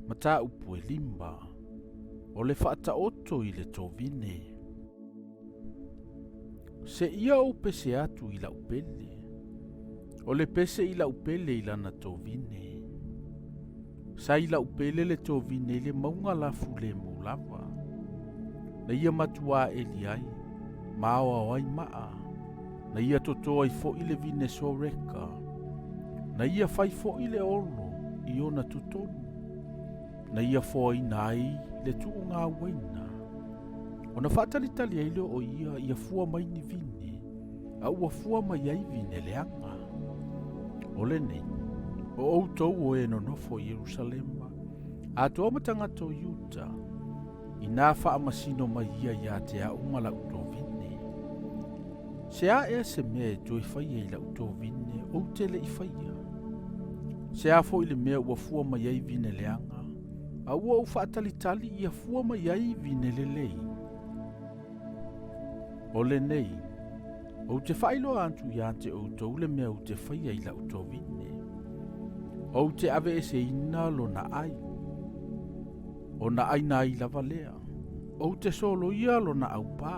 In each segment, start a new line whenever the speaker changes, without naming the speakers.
Mataupu e 5, o le faataoto i le tovine. Seia ou pese atu i la'u pele, o le pese i la'u pele i lana tovine. Sa i la'u pele le tovine i le mauga lafulemu lava, na ia matuā eli ai, ma aoao ai maa, na ia toto ai fo'i le vine Soreka, na ia fai fo'i le olo i ona totonu, na ia foaina ai le tuugauaina. Ona faatalitali ai lea o ia ia fua mai ni vine, a ua fua mai ai vine leaga. O lenei, o outou o e nonofo i Ierusalema, atoa ma tagata o Iuta, inā faamasino mai ia ia te a'u ma la'u tovine. Se a ea se mea e toe faia i la'u tovine ou te le'i faia? Se a fo'i le mea ua fua mai ai vine leaga, a ua ou faatalitali ia fua mai ai vine lelei? O lenei, ou te faailoa atu ia te outou le mea ou te faia i la'u tovine. Ou te aveeseina lona ai, ona aina ai lava lea. Ou te soloia lona aupā,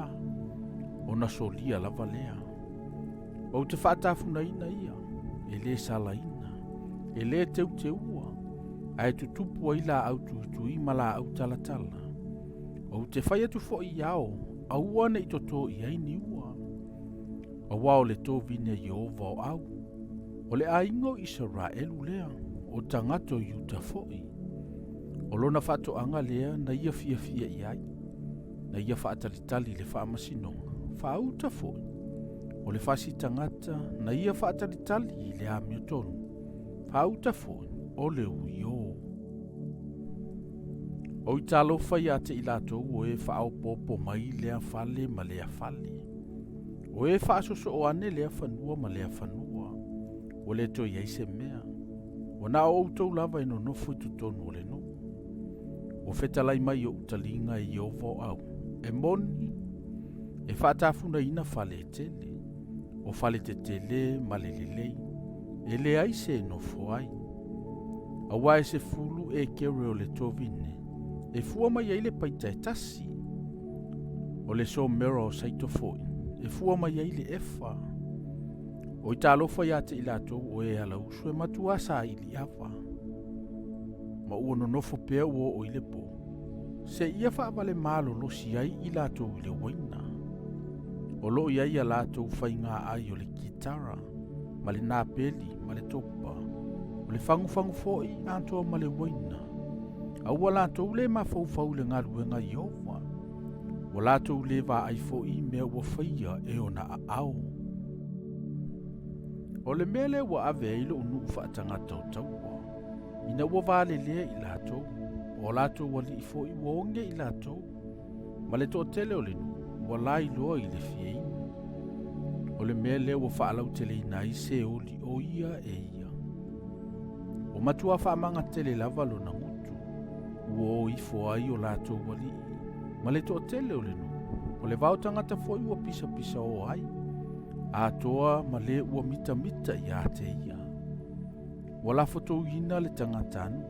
ona solia lava lea. Ou te faatafunaina ia, e lē salaina, e lē teuteua, ae tutupu ai laau tuitui ma laau talatala. Ou te fai atu fo'i i ao, aua ne'i totō i ai ni ua. Auā o le tovine a Ieova o au, o le aiga o Isaraelu lea, o tagata o Iuta fo'i. O lona faatoaga lea na ia fiafia i ai, na ia faatalitali i le faamasinoga, faauta fo'i, o le fasi tagata na ia faatalitali i le amiotonu, faauta fo'i, o le uiō. O i talofa ia te i latou o e faaopoopo mai lea fale ma lea fale. O e faasosoo ane lea fanua ma lea fanua, ua le toe i ai se mea. Ua na o outou lava e nonofo i totonu o le nuu. Ua fetalai mai i o'u taliga e Ieova o au, e moni, e faatafunaina fale e tele, o fale tetele ma le lelei, e leai se e nofo ai. Auā e 10 ekere o le tovine, e fua mai ai le paita e tasi. O le somera o saito fo'i, e fua mai ai le efa. O i talofa ia te i latou o e alausu e matuā saili ava. Ma ua nonofo pea ua oo i le pō, seia faavale malolosi ai i latou i le uaina. O loo i ai a latou faigā ai o le kitara, ma le napeli ma le topa, o le fagufagu fo'i atoa ma le uaina. A ua latou lē mafaufau i le galuega a Ieova, ua latou lē vaai fo'i i mea ua faia e ona aao. O le mea lea ua ave ai lo'u nuu faatagata o taua, ina ua valelea i latou, o latou alii fo'i ua oge i latou, ma le toatele o le nuu ua lailoa i le fia inu. O le mea lea ua faalauteleina ai se oli o ia e ia. Ua matuā faamagatele lava lona gutu, ua o ifo ai o latou alii, ma le toatele o le nuu. O le vao tagata fo'i ua pisapisaoa ai, atoa ma le ua mitamita ia te ia. Ua lafotouina le tagata nuu,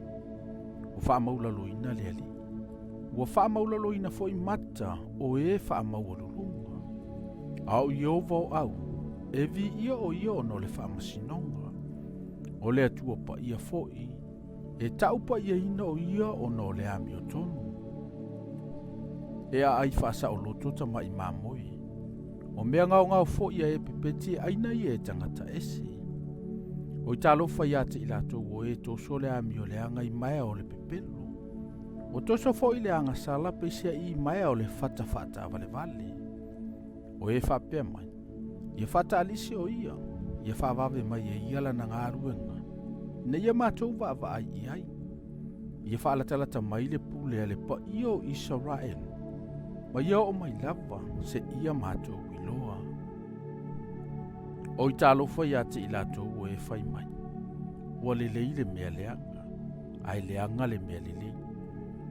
ua faamaulaloina le alii. Ua faamaulaloina fo'i mata o e faamaualuluga. A o Ieova o au, e viia o ia ona o le faamasinoga. O le Atua paia fo'i, e ta'u pa'iaina o ia ona o le amiotonu. E aai faasaoloto tama'i mamoe. O mea gaogao fo'i a e pepeti e aina ia e tagata ese. O i talofa ia te i latou o e toso le amio leaga i maea o le pepelo. O toso fo'i le agasala peisea'i i maea o le fata faataavalevale. O e faapea mai, ia faataalisi o ia, ia faavave mai e ia lana galuega, ina ia matou vaavaai i ai. Ia faalatalata mai le pule a le paia o Isaraelu, ma ia oo mai lava seia matou iloa. O i talofa ia te i latou o e fai mai, ua lelei le mea leaga, ae leaga le mea lelei.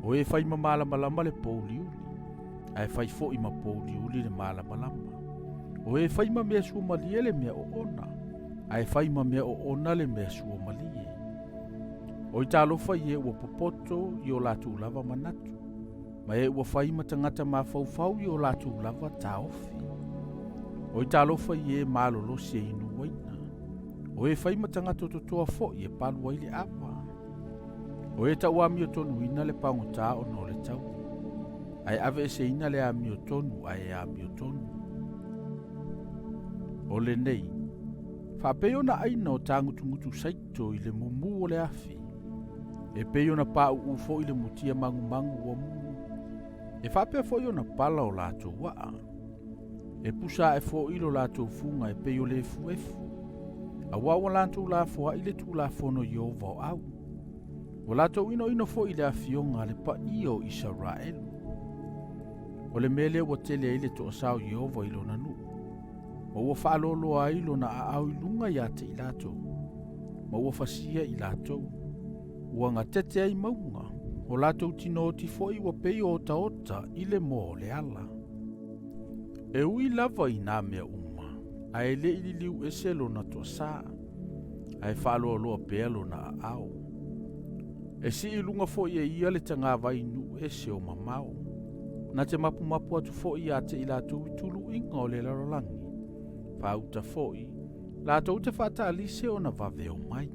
O e fai ma malamalama le pouliuli, ae fai fo'i ma pouliuli le malamalama. O e fai ma mea suamalie le mea oona, ae fai ma mea oona le mea suamalie. Oi talofa i e ua popoto i o latou lava manatu, ma e ua fai ma tagata mafaufau i o latou lava taofi. Oi talofa i e malolosi e inu uaina, o e fai ma tagata totoa foi e palu ai le ava. O e tauamiotonuina le pagota ona o le taui, ae aveeseina le amiotonu ae amiotonu. O lenei, faapei ona aina o tagutugutu saito i le mumu o le afi, e pei ona pauu foi le mutia magumagu ua mumu, e faapea foi ona pala o latou aa. E pusa ae foi lo latou fuga e pei o le efuefu, auā ua latou lafoai le tulafono Ieova o au. Ua latou inoino foi i le afioga a le paia o Isaraelu. O le mea lea ua tele ai le toasā o Ieova i lona nuu, ma ua faaloaloa ai lona aao i luga ia te i latou, ma ua fasia i latou. Ua gatete ai mauga, o latou tinooti foi ua pei o otaota i le moa o le ala. E ui lava i nā mea uma, ae le i liliu ese lona toasā, ae faaloaloa pea lona aao. E sii i luga foi e ia le tagavai i nuu ese o mamao. Na te mapumapu atu foi ia te i latou i tuluiga o le lalolagi, faauta foi, latou te faatalise ona vave omai.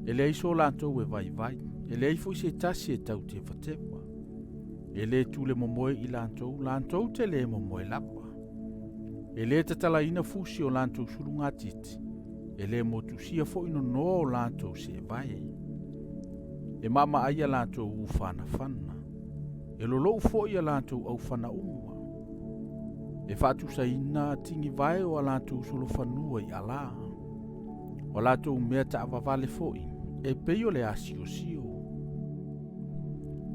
E leai so latou e vaivai, e leai foi se tasi e tau tevateva. E lē tule momoe i latou, latou te lē momoe lava. E lē tatalaina fusi o latou sulugatiti, e lē motusia foi nonoa o latou seevae. E maamaai a latou ufanafana, e lolou foi a latou aufana uma. E faatusaina tigivae o a latou solofanua i alā. O latou mea taavavale foi, e pei o le asiosio.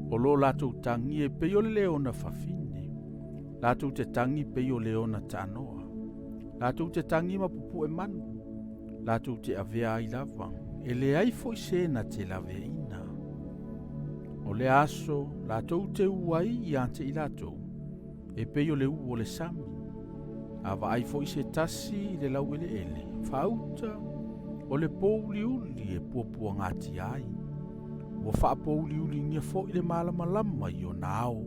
O lo latou tagi e pei o le leona fafine, latou te tagi pei o leona tanoa. Latou te tagi ma pupue manu, latou te avea ai lava, e leai foi se na te laveaina. O le aso, latou te u ai ia te i latou, e pei o le u o le sami. A vaai foi se tasi i le laueleele, faauta, o le pouliuli e puapuagatia ai. Ua faapouliulingia foi le malamalama i ona ao.